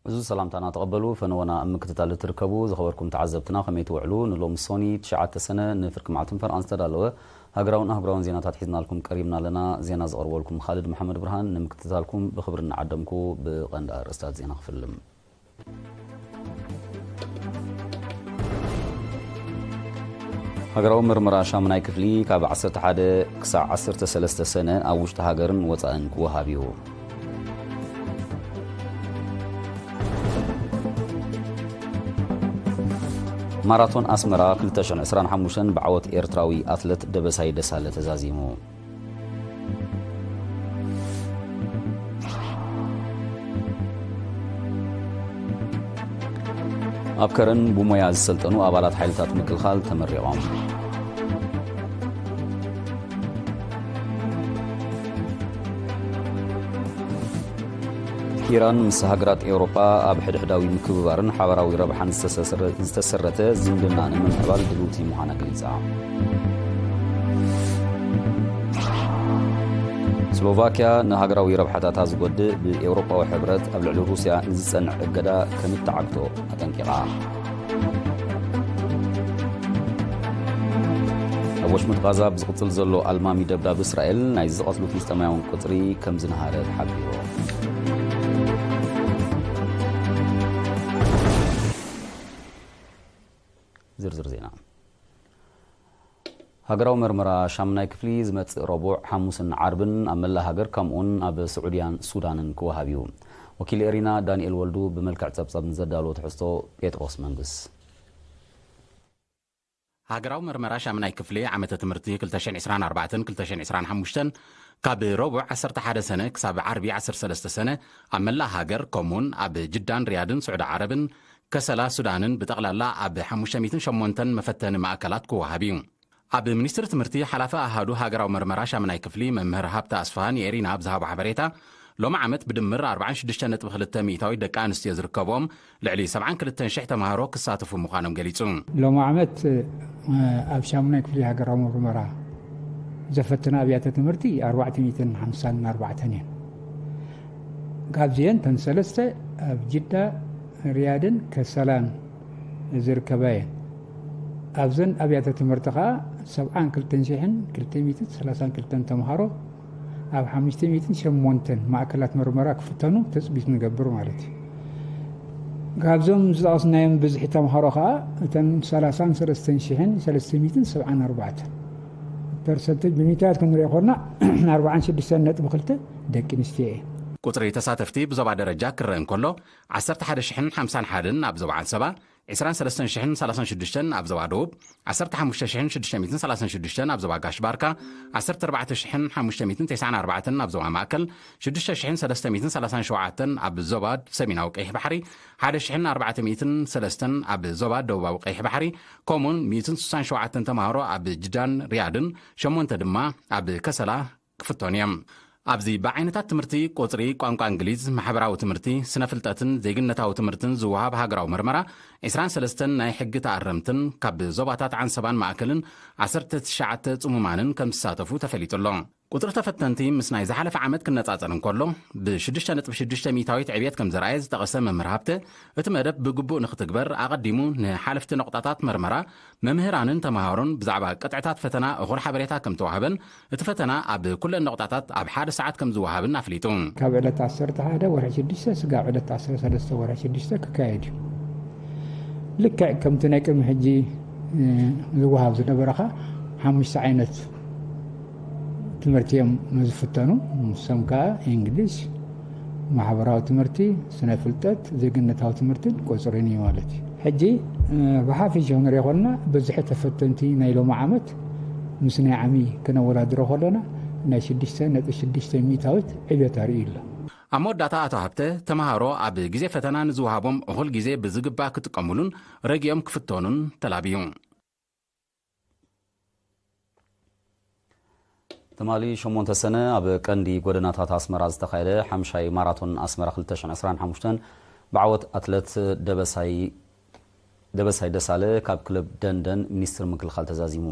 እዚ ሰላምታና ተቐበሉ። ፈነወና ኣብ ምክትታል እትርከቡ ዝኸበርኩም ተዓዘብትና ከመይ ትውዕሉ? ንሎሚ ሶኒ ትሽዓተ ሰነ ንፍርቂ መዓልትን ፈርቓን ዝተዳለወ ሃገራውን ኣህጉራውን ዜናታት ሒዝናልኩም ቀሪብና ኣለና። ዜና ዘቕርበልኩም ካልድ መሓመድ ብርሃን። ንምክትታልኩም ብኽብሪ እናዓደምኩ ብቐንዲ ኣርእስታት ዜና ክፍልም። ሃገራዊ ምርመራ ሻምናይ ክፍሊ ካብ ዓሰርተ ሓደ ክሳዕ ዓሰርተ ሰለስተ ሰነ ኣብ ውሽጢ ሃገርን ወጻእን ክወሃብ እዩ። ማራቶን ኣስመራ ክልተ ሽሕን ዕስራን ሓሙሽተን ብዓወት ኤርትራዊ ኣትለት ደበሳይ ደሳለ ተዛዚሙ። ኣብ ከረን ብሞያ ዝሰልጠኑ ኣባላት ሓይልታት ምክልኻል ተመሪቖም። ኢራን ምስ ሃገራት ኤውሮጳ ኣብ ሕድሕዳዊ ምክብባርን ሓበራዊ ረብሓን ዝተሰሰረ-፣ ዝተሰረተ ዝምድና ንምምዕባል ድልውቲ ምዃና ገሊጻ። ስሎቫክያ ንሃገራዊ ረብሓታታ ዝጎድእ ብኤውሮጳዊ ሕብረት ኣብ ልዕሊ ሩስያ ንዝጸንዕ እገዳ ከምትዓግቶ ኣጠንቂቓ። ኣብ ወሽመጥ ቓዛ ብዝቕጽል ዘሎ ኣልማሚ ደብዳብ እስራኤል ናይ ዝቐትሉ ፍልስጤማውያን ቁጽሪ ከም ዝነሃረ ተሓቢሩ። ዝርዝር ዜና። ሃገራዊ መርመራ ሻምናይ ክፍሊ ዝመጽእ ረቡዕ፣ ሓሙስን ዓርብን ኣብ መላእ ሃገር ከምኡውን ኣብ ስዑድያን ሱዳንን ክወሃብ እዩ። ወኪል ኤሪና ዳንኤል ወልዱ ብመልክዕ ጸብጻብ ንዘዳለዎ ትሕዝቶ ጴጥሮስ መንግስ። ሃገራዊ መርመራ ሻምናይ ክፍሊ ዓመተ ትምህርቲ ክልተ ሽሕን ዕስራን ኣርባዕተን ክልተ ሽሕን ዕስራን ሓሙሽተን ካብ ረቡዕ ዓሰርተ ሓደ ሰነ ክሳብ ዓርቢ ዓሰርተ ሰለስተ ሰነ ኣብ መላእ ሃገር ከምኡውን ኣብ ጅዳን ሪያድን ስዑዲ ዓረብን ከሰላ ሱዳንን ብጠቕላላ ኣብ ሓሙሽተ ሚእትን ሸሞንተን መፈተኒ ማእከላት ክወሃብ እዩ። ኣብ ሚኒስትሪ ትምህርቲ ሓላፊ ኣሃዱ ሃገራዊ መርመራ ሻምናይ ክፍሊ መምህር ሃብተ ኣስፍሃ ንኤሪና ኣብ ዝሃቦ ሓበሬታ፣ ሎሚ ዓመት ብድምር ኣርባዓን ሽዱሽተን ነጥቢ ክልተ ሚእታዊት ደቂ ኣንስትዮ ዝርከብኦም ልዕሊ ሰብዓን ክልተን ሽሕ ተምሃሮ ክሳተፉ ምዃኖም ገሊጹ። ሎሚ ዓመት፣ እ፣ ኣብ ሻሙናይ ክፍሊ ሃገራዊ ምርመራ ዘፈትና ኣብያተ ትምህርቲ ኣርባዕተ ሚእትን ሓምሳን ኣርባዕተን እየን። ካብዚአን እተን ሰለስተ ኣብ ጅዳ፣ ሪያድን ከሰላን ዝርከባ እየን። ኣብዘን ኣብያተ ትምህርቲ ኸኣ ሰብዓን ክልተን ሽሕን ክልተ ሚእትን ሰላሳን ክልተን ተምሃሮ ኣብ ሓሙሽተ ሚእትን ሸሞንተን ማእከላት መርመራ ክፍተኑ ትጽቢት ንገብር ማለት እዩ። ካብዞም ዝጠቐስናዮም ብዝሒ ተምሃሮ ኸኣ እተን ሰላሳን ሰለስተን ሽሕን ሰለስተ ሚእትን ሰብዓን ኣርባዕተን ፐርሰንት ብሚእታዊት ክንሪኦ ከሎና ኣርባዓን ሽዱሽተን ነጥቢ ክልተ ደቂ ኣንስትዮ እየን። ቁጽሪ ተሳተፍቲ ብዞባ ደረጃ ክረአ እንከሎ፣ ዓሰርተ ሓደ ሽሕን ሓምሳን ሓደን ኣብ ዞባ ዓንሰባ፣ ዕስራን ሰለስተን ሽሕን ሰላሳን ሽዱሽተን ኣብ ዞባ ደቡብ፣ ዓሰርተ ሓሙሽተ ሽሕን ሽዱሽተ ሚእትን ሰላሳን ሽዱሽተን ኣብ ዞባ ጋሽ ባርካ፣ ዓሰርተ ኣርባዕተ ሽሕን ሓሙሽተ ሚእትን ተስዓን ኣርባዕተን ኣብ ዞባ ማእከል፣ ሽዱሽተ ሽሕን ሰለስተ ሚእትን ሰላሳን ሸውዓተን ኣብ ዞባ ሰሜናዊ ቀይሕ ባሕሪ፣ ሓደ ሽሕን ኣርባዕተ ሚእትን ሰለስተን ኣብ ዞባ ደቡባዊ ቀይሕ ባሕሪ፣ ከምኡውን ሚእትን ስሳን ሸውዓተን ተምሃሮ ኣብ ጅዳን ሪያድን፣ ሸሞንተ ድማ ኣብ ከሰላ ክፍተኑ እዮም። ኣብዚ ብዓይነታት ትምህርቲ ቁጽሪ፣ ቋንቋ እንግሊዝ፣ ማሕበራዊ ትምህርቲ፣ ስነ ፍልጠትን ዜግነታዊ ትምህርትን ዝወሃብ ሃገራዊ መርመራ፣ ዕስራን ሰለስተን ናይ ሕጊ ተኣረምትን ካብ ዞባታት ዓንሰባን ማእከልን ዓሰርተ ትሽዓተ ጽሙማንን ከም ዝሳተፉ ተፈሊጡ ኣሎ። ቁጽሪ ተፈተንቲ ምስ ናይ ዝሓለፈ ዓመት ክነጻጸር እንከሎ፣ ብሽዱሽተ ነጥቢ ሽዱሽተ ሚእታዊት ዕብየት ከም ዘርኣየ ዝጠቐሰ መምህር ሃብተ፣ እቲ መደብ ብግቡእ ንክትግበር ኣቐዲሙ ንሓለፍቲ ነቑጣታት መርመራ፣ መምህራንን ተምሃሮን ብዛዕባ ቅጥዕታት ፈተና እኹል ሓበሬታ ከም ተዋህበን፣ እቲ ፈተና ኣብ ኩለን ነቑጣታት ኣብ ሓደ ሰዓት ከም ዝወሃብን ኣፍሊጡ። ካብ ዕለት ዓሰርተ ሓደ ወርሒ ሽዱሽተ ስጋብ ዕለት ዓሰርተ ሰለስተ ወርሒ ሽዱሽተ ክካየድ እዩ። ልክዕ ከምቲ ናይ ቅድሚ ሕጂ፣ እ፣ ዝወሃብ ዝነበረ ኸኣ ሓሙሽተ ዓይነት ትምህርቲ እዮም ዝፍተኑ። ንሶም ከኣ እንግሊሽ፣ ማሕበራዊ ትምህርቲ፣ ስነ ፍልጠት፣ ዜግነታዊ ትምህርትን ቁጽርን እዩ ማለት እዩ። ሕጂ፣ እ፣ ብሓፊሽ ክንሪኦ ከለና ብዝሒ ተፈተንቲ ናይ ሎሚ ዓመት ምስ ናይ ዓሚ ክነወዳድሮ ከለና ናይ ሽዱሽተ ነጥቢ ሽዱሽተ ሚእታዊት ዕብየት ኣርእዩ ኣሎ። ኣብ መወዳእታ ኣቶ ሃብተ፣ ተምሃሮ ኣብ ግዜ ፈተና ንዝወሃቦም እኹል ግዜ ብዝግባእ ክጥቀሙሉን ረጊኦም ክፍተኑን ተላብዩ። ትማሊ ሸሞንተ ሰነ ኣብ ቀንዲ ጎደናታት ኣስመራ ዝተኻየደ ሓምሻይ ማራቶን ኣስመራ ክልተ ሽሕን ዕስራን ሓሙሽተን ብዓወት ኣትለት ደበሳይ፣ ደበሳይ ደሳለ ካብ ክለብ ደንደን ሚኒስትሪ ምክልኻል ተዛዚሙ።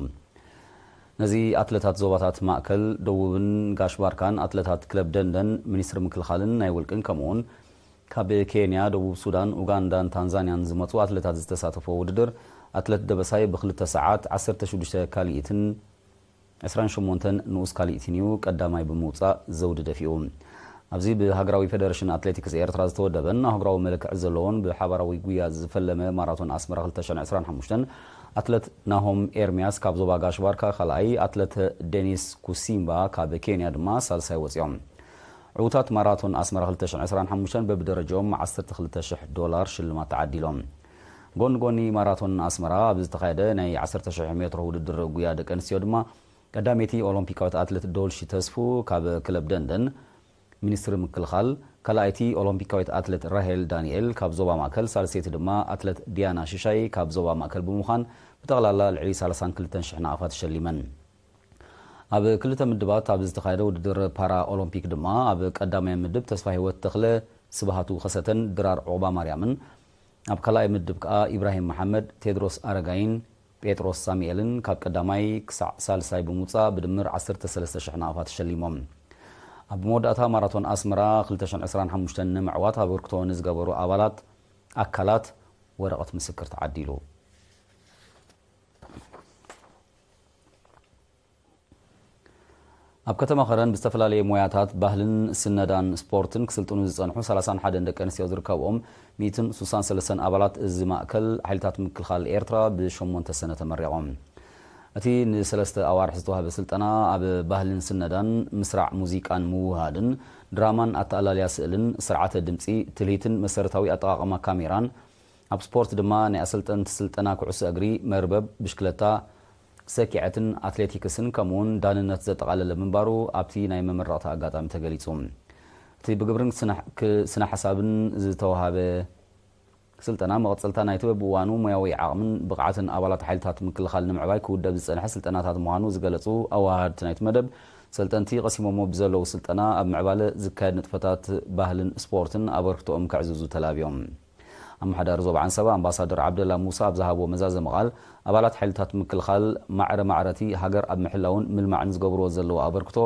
ነዚ ኣትለታት ዞባታት ማእከል፣ ደቡብን ጋሽ ባርካን ኣትለታት ክለብ ደንደን ሚኒስትሪ ምክልኻልን ናይ ውልቅን ከምኡውን ካብ ኬንያ፣ ደቡብ ሱዳን፣ ኡጋንዳን ታንዛንያን ዝመጹ ኣትለታት ዝተሳተፎ ውድድር፣ ኣትለት ደበሳይ ብክልተ ሰዓት ዓሰርተ ሽዱሽተ ካልኢትን ዕስራን ሸሞንተን ንኡስ ካልኢትን እዩ ቀዳማይ ብምውጻእ ዘውዲ ደፊኡ። ኣብዚ ብሃገራዊ ፌደሬሽን ኣትሌቲክስ ኤርትራ ዝተወደበን ኣህጉራዊ መልክዕ ዘለዎን ብሓባራዊ ጉያ ዝፈለመ ማራቶን ኣስመራ ክልተ ሽሕን ዕስራን ሓሙሽተን ኣትለት ናሆም ኤርሚያስ ካብ ዞባ ጋሽ ባርካ ካልኣይ፣ ኣትለት ዴኒስ ኩሲምባ ካብ ኬንያ ድማ ሳልሳይ ወጺኦም። ዕዉታት ማራቶን ኣስመራ ክልተ ሽሕን ዕስራን ሓሙሽተን በብደረጃኦም ዓሰርተ ክልተ ሽሕ ዶላር ሽልማት ተዓዲሎም። ጎኒ ጎኒ ማራቶን ኣስመራ ኣብ ዝተኻየደ ናይ ዓሰርተ ሽሕ ሜትሮ ውድድር ጉያ ደቂ ኣንስትዮ ድማ ቀዳመይቲ ኦሎምፒካዊት ኣትሌት ዶልሺ ተስፉ ካብ ክለብ ደንደን ሚኒስትሪ ምክልኻል፣ ካልኣይቲ ኦሎምፒካዊት ኣትሌት ራሄል ዳንኤል ካብ ዞባ ማእከል፣ ሳልሰይቲ ድማ ኣትሌት ዲያና ሽሻይ ካብ ዞባ ማእከል ብምዃን ብጠቕላላ ልዕሊ ሰላሳን ክልተን ሽሕ ናቕፋ ተሸሊመን። ኣብ ክልተ ምድባት ኣብ ዝተኻየደ ውድድር ፓራ ኦሎምፒክ ድማ ኣብ ቀዳማይ ምድብ ተስፋ ህይወት ተኽለ ስብሃቱ ከሰተን ድራር ዑቕባ ማርያምን፣ ኣብ ካልኣይ ምድብ ከኣ ኢብራሂም መሓመድ፣ ቴድሮስ ኣረጋይን ጴጥሮስ ሳሙኤልን ካብ ቀዳማይ ክሳዕ ሳልሳይ ብምውጻእ ብድምር ዓሰርተ ሰለስተ ሽሕ ናቕፋ ተሸሊሞም። ኣብ መወዳእታ ማራቶን ኣስመራ ክልተ ሽሕን ዕስራን ሓሙሽተን ንምዕዋት ኣበርክቶ ንዝገበሩ ኣባላት ኣካላት ወረቐት ምስክር ተዓዲሉ። ኣብ ከተማ ከረን ብዝተፈላለየ ሞያታት ባህልን ስነዳን ስፖርትን ክስልጥኑ ዝጸንሑ ሰላሳን ሓደን ደቂ ኣንስትዮ ዝርከብኦም ሚእትን ስሳን ሰለስተን ኣባላት እዚ ማእከል ሓይልታት ምክልኻል ኤርትራ ብሸሞንተ ሰነ ተመሪቖም። እቲ ንሰለስተ ኣዋርሕ ዝተዋህበ ስልጠና ኣብ ባህልን ስነዳን፣ ምስራዕ ሙዚቃን ምውህሃድን፣ ድራማን ኣተኣላልያ ስእልን፣ ስርዓተ ድምጺ፣ ትልሂትን መሰረታዊ ኣጠቓቕማ ካሜራን፣ ኣብ ስፖርት ድማ ናይ ኣሰልጠንቲ ስልጠና ኩዕሶ እግሪ፣ መርበብ፣ ብሽክለታ፣ ሰኪዐትን ኣትሌቲክስን ከምኡውን ዳንነት ዘጠቓለለ ምንባሩ ኣብቲ ናይ መመረቕታ ኣጋጣሚ ተገሊጹ። እቲ ብግብርን ስነ፣ ክ፣ ስነ ሓሳብን ዝተዋሃበ ስልጠና መቐጸልታ ናይቲ በብእዋኑ ሞያዊ ዓቕምን ብቕዓትን ኣባላት ሓይልታት ምክልኻል ንምዕባይ ክውደብ ዝጸንሐ ስልጠናታት ምዃኑ ዝገለጹ ኣወሃሃድቲ ናይቲ መደብ፣ ሰልጠንቲ ቀሲሞሞ ብዘለዉ ስልጠና ኣብ ምዕባለ ዝካየድ ንጥፈታት ባህልን ስፖርትን ኣበርክቶኦም ከዕዝዙ ተላብዮም። ኣመሓዳሪ ዞባ ዓንሰባ ኣምባሳደር ዓብደላ ሙሳ ኣብ ዝሃብዎ መዛዘሚ ቃል፣ ኣባላት ሓይልታት ምክልኻል ማዕረ ማዕረቲ ሃገር ኣብ ምሕላውን ምልማዕን ዝገብርዎ ዘለዉ ኣበርክቶ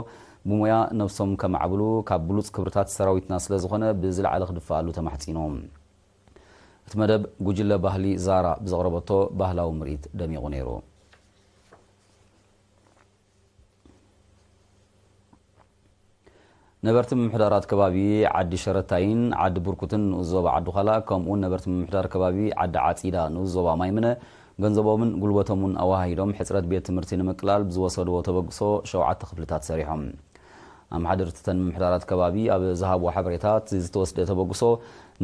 ብሞያ ነብሶም ከማዕብሉ ካብ ብሉጽ ክብርታት ሰራዊትና ስለ ዝኾነ ብዝለዓለ ክድፈኣሉ ተማሕጺኖም። እቲ መደብ ጉጅለ ባህሊ ዛራ ብዘቕረበቶ ባህላዊ ምርኢት ደሚቑ ነይሩ። ነበርቲ ምምሕዳራት ከባቢ ዓዲ ሸረታይን ዓዲ ብርኩትን ንኡስ ዞባ ዓዲ ዃላ፣ ከምኡውን ነበርቲ ምምሕዳር ከባቢ ዓዲ ዓጺዳ ንኡስ ዞባ ማይምነ፣ ገንዘቦምን ጉልበቶምን ኣወሃሂዶም ሕጽረት ቤት ትምህርቲ ንምቅላል ብዝወሰድዎ ተበግሶ ሸውዓተ ክፍልታት ሰሪሖም። ኣመሓደርቲ እተን ምምሕዳራት ከባቢ ኣብ ዝሃብዎ ሓበሬታ፣ እቲ ዝተወስደ ተበግሶ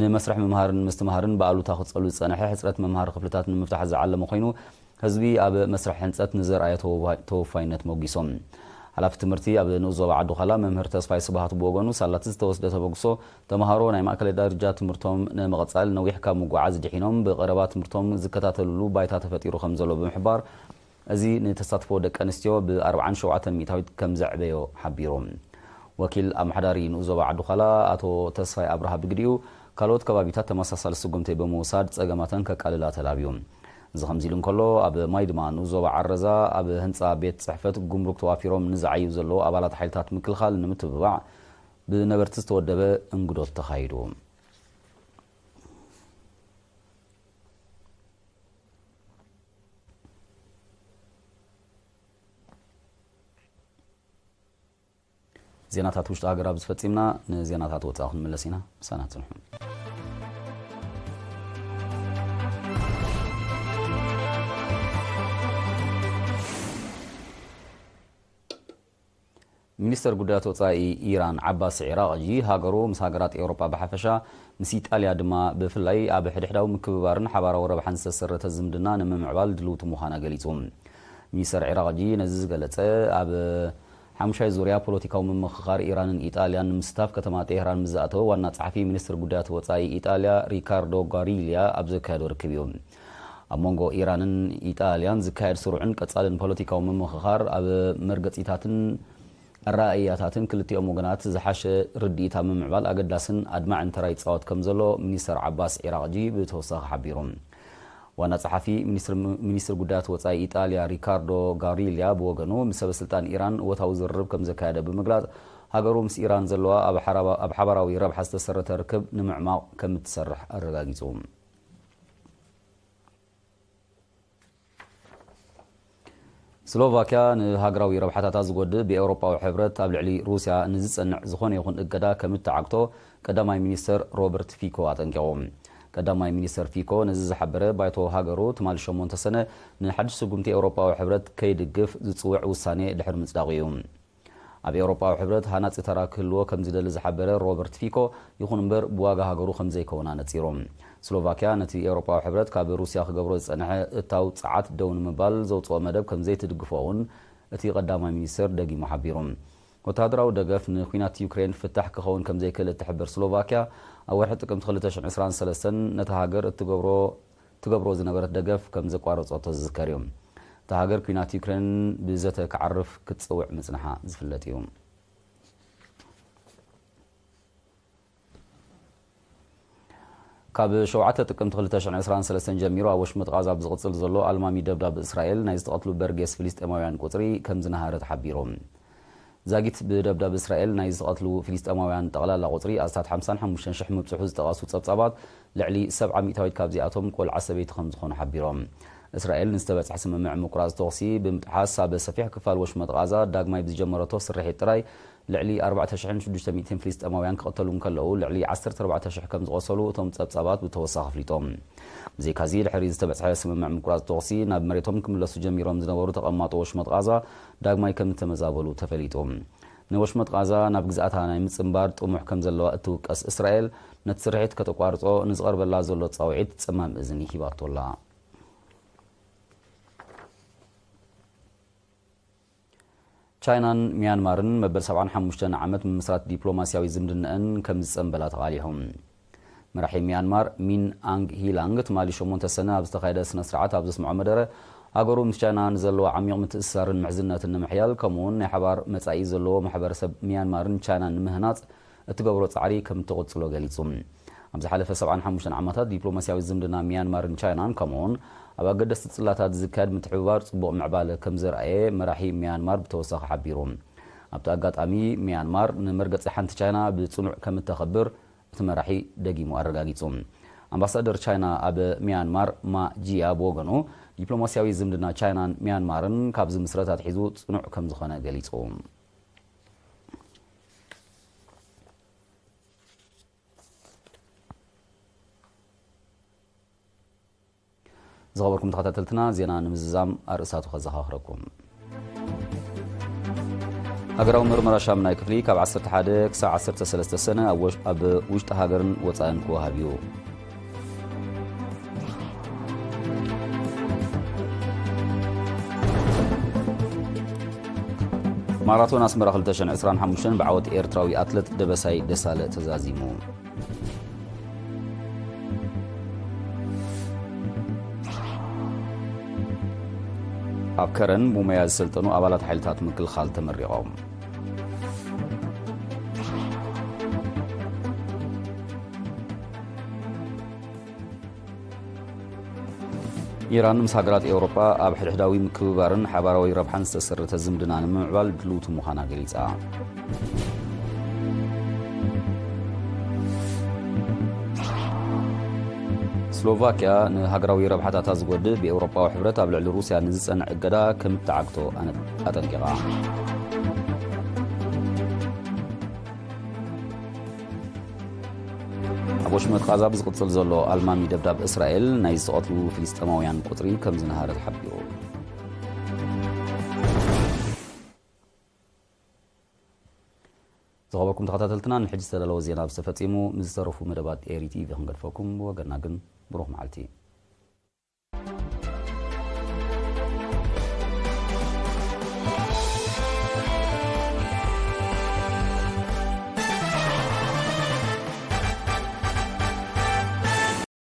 ንመስርሕ ምምሃርን ምስትምሃርን ብኣሉታ ክጸሉ ዝጸንሐ ሕጽረት መምሃሪ ክፍልታት ንምፍታሕ ዝዓለመ ኮይኑ፣ ህዝቢ ኣብ መስርሕ ህንጸት ንዘርኣዮ ተወፋ-፣ ተወፋይነት መጒሶም። ሓላፊ ትምህርቲ ኣብ ንኡስ ዞባ ዓዲ ዃላ መምህር ተስፋይ ስብሃቱ ብወገኑ፣ ሳላ እቲ ዝተወስደ ተበግሶ፣ ተምሃሮ ናይ ማእከላይ ደረጃ ትምህርቶም ንምቕጻል ነዊሕ ካብ ምጉዓዝ ድሒኖም ብቐረባ ትምህርቶም ዝከታተልሉ ባይታ ተፈጢሩ ከም ዘሎ ብምሕባር፣ እዚ ንተሳትፎ ደቂ ኣንስትዮ ብ ኣርብዓን ሸውዓተን ሚእታዊት ከም ዘዕበዮ ሓቢሩ። ወኪል ኣመሓዳሪ ንኡስ ዞባ ዓዲ ዃላ ኣቶ ተስፋይ ኣብርሃ ብግዲኡ፣ ካልኦት ከባቢታት ተመሳሳሊ ስጉምቲ ብምውሳድ ጸገማተን ከቃልላ ተላብዩ። እዚ ከምዚ ኢሉ እንከሎ፣ ኣብ ማይ ድማ ንኡስ ዞባ ዓረዛ ኣብ ህንጻ ቤት ጽሕፈት ጉምሩክ ተዋፊሮም ንዝዓዩ ዘለዉ ኣባላት ሓይልታት ምክልኻል ንምትብባዕ ብነበርቲ ዝተወደበ እንግዶት ተኻይዱ። ዜናታት ውሽጢ ሃገር ኣብዚ ፈጺምና፣ ንዜናታት ወጻኢ ክንምለስ ኢና። ምሳና ጽንሑ። ሚኒስተር ጉዳያት ወጻኢ ኢራን ዓባስ ዒራቕጂ፣ ሃገሩ ምስ ሃገራት ኤውሮጳ ብሓፈሻ፣ ምስ ኢጣልያ ድማ ብፍላይ ኣብ ሕድሕዳዊ ምክብባርን ሓባራዊ ረብሓን ዝተሰረተ ዝምድና ንምምዕባል ድልውቲ ምዃና ገሊጹ። ሚኒስተር ዒራቕጂ ነዚ ዝገለጸ፣ ኣብ ሓሙሻይ ዙርያ ፖለቲካዊ ምምኽኻር ኢራንን ኢጣልያን ንምስታፍ ከተማ ጤህራን ምስ ዝኣተወ ዋና ጸሓፊ ሚኒስትሪ ጉዳያት ወጻኢ ኢጣልያ ሪካርዶ ጋሪልያ ኣብ ዘካየዶ ርክብ እዩ። ኣብ መንጎ ኢራንን ኢጣልያን ዝካየድ ስሩዕን ቀጻልን ፖለቲካዊ ምምኽኻር፣ ኣብ መርገጺታትን ኣረኣእያታትን ክልቲኦም ወገናት ዝሓሸ ርድኢት ኣብ ምምዕባል ኣገዳስን ኣድማዕን ተራ ይጻወት ከም ዘሎ ሚኒስተር ዓባስ ዒራቕጂ ብተወሳኺ ሓቢሩ። ዋና ጸሓፊ ሚኒስትሪ፣ ሚኒስትሪ ጉዳያት ወጻኢ ኢጣልያ ሪካርዶ ጋሪልያ ብወገኑ፣ ምስ ሰበ ስልጣን ኢራን እወታዊ ዝርርብ ከም ዘካየደ ብምግላጽ፣ ሃገሩ ምስ ኢራን ዘለዋ ኣብ ሓራባ-፣ ኣብ ሓባራዊ ረብሓ ዝተሰረተ ርክብ ንምዕማቕ ከም እትሰርሕ ኣረጋጊጹ። ስሎቫክያ ንሃገራዊ ረብሓታታ ዝጎድእ ብኤውሮጳዊ ሕብረት ኣብ ልዕሊ ሩስያ ንዝጸንዕ ዝኾነ ይኹን እገዳ ከም እትዓግቶ ቀዳማይ ሚኒስተር ሮበርት ፊኮ ኣጠንቂቑ። ቀዳማይ ሚኒስተር ፊኮ ነዚ ዝሓበረ ባይቶ ሃገሩ ትማሊ ሸሞንተ ሰነ ንሓድሽ ስጉምቲ ኤውሮጳዊ ሕብረት ከይድግፍ ዝጽውዕ ውሳኔ ድሕሪ ምጽዳቑ እዩ። ኣብ ኤውሮጳዊ ሕብረት ሃናጺ ተራ ክህልዎ ከም ዝደሊ ዝሓበረ ሮበርት ፊኮ፣ ይኹን እምበር ብዋጋ ሃገሩ ከም ዘይከውን ኣነጺሩ። ስሎቫክያ ነቲ ኤውሮጳዊ ሕብረት ካብ ሩስያ ክገብሮ ዝጸንሐ እታው ጸዓት ደው ንምባል ዘውጽኦ መደብ ከም ዘይትድግፎ እውን እቲ ቀዳማይ ሚኒስተር ደጊሙ ሓቢሩ። ወተሃደራዊ ደገፍ ንኲናት ዩክሬን ፍታሕ ክኸውን ከም ዘይክእል እትሕብር ስሎቫክያ፣ ኣብ ወርሒ ጥቅምቲ ክልተ ሽሕን ዕስራን ሰለስተን ነታ ሃገር እትገብሮ ትገብሮ ዝነበረት ደገፍ ከም ዘቋረጸቶ ዝዝከር እዩ። እታ ሃገር ኲናት ዩክሬን ብዘተ ክዓርፍ ክትጽውዕ ምጽንሓ ዝፍለጥ እዩ። ካብ ሸውዓተ ጥቅምቲ ክልተ ሽሕን ዕስራን ሰለስተን ጀሚሩ ኣብ ወሽመጥ ቓዛ ብዝቕጽል ዘሎ ኣልማሚ ደብዳብ እስራኤል ናይ ዝተቐትሉ በርጌስ ፍልስጤማውያን ቁጽሪ ከም ዝነሃረ ተሓቢሩ። ዛጊት ብደብዳብ እስራኤል ናይ ዝተቐትሉ ፍልስጤማውያን ጠቕላላ ቁጽሪ ኣስታት ሓምሳን ሓሙሽተን ሽሕ ምብጽሑ ዝጠቐሱ ጸብጻባት፣ ልዕሊ ሰብዓ ሚእታዊት ካብዚኣቶም ቆልዓ ሰበይቲ ከም ዝኾኑ ሓቢሮም። እስራኤል ንዝተበጽሐ ስምምዕ ምቁራጽ ተኹሲ ብምጥሓስ ኣብ ሰፊሕ ክፋል ወሽመጥ ቓዛ ዳግማይ ብዝጀመረቶ ስርሒት ጥራይ ልዕሊ ኣርባዕተ ሽሕን ሽዱሽተ ሚእትን ፍልስጤማውያን ክቕተሉ እንከለዉ፣ ልዕሊ ዓሰርተ ኣርባዕተ ሽሕ ከም ዝቖሰሉ እቶም ጸብጻባት ብተወሳኺ ኣፍሊጦም። ብዘይካዚ፣ ድሕሪ ዝተበጽሐ ስምምዕ ምቁራጽ ተኹሲ ናብ መሬቶም ክምለሱ ጀሚሮም ዝነበሩ ተቐማጦ ወሽመጥ ቓዛ ዳግማይ ከም እተመዛበሉ ተፈሊጡ። ንወሽመጥ ቓዛ ናብ ግዝኣታ ናይ ምጽንባር ጥሙሕ ከም ዘለዋ እትውቀስ እስራኤል፣ ነቲ ስርሒት ከተቋርጾ ንዝቐርበላ ዘሎ ጻውዒት ጽማም እዝኒ ሂባቶ ኣላ። ቻይናን ሚያንማርን መበል ሰብዓን ሓሙሽተን ዓመት ምምስራት ዲፕሎማስያዊ ዝምድናኣን ከም ዝጸንበላ ተቓሊሑ። መራሒ ሚያንማር ሚን ኣንግ ሂላንግ ትማሊ ሸሞንተ ሰነ ኣብ ዝተኻየደ ስነ ስርዓት ኣብ ዘስምዖ መደረ፣ ሃገሩ ምስ ቻይና ንዘለዋ ዓሚቕ ምትእስሳርን ምሕዝነትን ንምሕያል፣ ከምኡ'ውን ናይ ሓባር መጻኢ ዘለዎ ማሕበረሰብ ሚያንማርን ቻይናን ንምህናጽ እትገብሮ ጻዕሪ ከም እትቕጽሎ ገሊጹ። ኣብ ዝሓለፈ ሰብዓን ሓሙሽተን ዓመታት ዲፕሎማስያዊ ዝምድና ሚያንማርን ቻይናን፣ ከምኡ'ውን ኣብ ኣገደስቲ ጽላታት ዝካየድ ምትሕብባር ጽቡቕ ምዕባለ ከም ዘርኣየ መራሒ ሚያንማር ብተወሳኺ ሓቢሩ። ኣብቲ ኣጋጣሚ፣ ሚያንማር ንመርገጺ ሓንቲ ቻይና ብጽኑዕ ከም እተኸብር እቲ መራሒ ደጊሙ ኣረጋጊጹ። ኣምባሳደር ቻይና ኣብ ሚያንማር ማ ጂያ ብወገኑ፣ ዲፕሎማስያዊ ዝምድና ቻይናን ሚያንማርን ካብ ዝምስረት ኣትሒዙ ጽኑዕ ከም ዝኾነ ገሊጹ። ዝኸበርኩም ተኸታተልትና፣ ዜና ንምዝዛም ኣርእስታቱ ከዘኻኽረኩም። ሃገራዊ ምርመራ ሻምናይ ክፍሊ ካብ ዓሰርተ ሓደ ክሳብ ዓሰርተ ሰለስተ ሰነ ኣብ ወሽ-፣ ኣብ ውሽጢ ሃገርን ወጻእን ክወሃብ እዩ። ማራቶን ኣስመራ ክልተ ሽሕን ዕስራን ሓሙሽተን ብዓወት ኤርትራዊ ኣትለት ደበሳይ ደሳለ ተዛዚሙ። ኣብ ከረን ብሞያ ዝሰልጠኑ ኣባላት ሓይልታት ምክልኻል ተመሪቖም። ኢራን ምስ ሃገራት ኤውሮጳ ኣብ ሕድሕዳዊ ምክብባርን ሓባራዊ ረብሓን ዝተሰረተ ዝምድና ንምምዕባል ድልውቲ ምዃና ገሊጻ። ስሎቫክያ ንሃገራዊ ረብሓታታ ዝጎድእ ብኤውሮጳዊ ሕብረት ኣብ ልዕሊ ሩስያ ንዝጸንዕ እገዳ ከም እትዓግቶ ኣነ-፣ ኣጠንቂቓ። ኣብ ወሽመጥ ቓዛ ብዝቕጽል ዘሎ ኣልማሚ ደብዳብ እስራኤል ናይ ዝተቐትሉ ፍልስጤማውያን ቁጽሪ ከም ዝነሃረ ተሓቢሩ። ዝኸበርኩም ተኸታተልትና፣ ንሕጂ ዝተዳለወ ዜና ኣብዚ ተፈጺሙ። ምስ ዝተረፉ መደባት ኤሪ ቲቪ ክንገድፈኩም፣ ብወገንና ግን ብሩኽ መዓልቲ።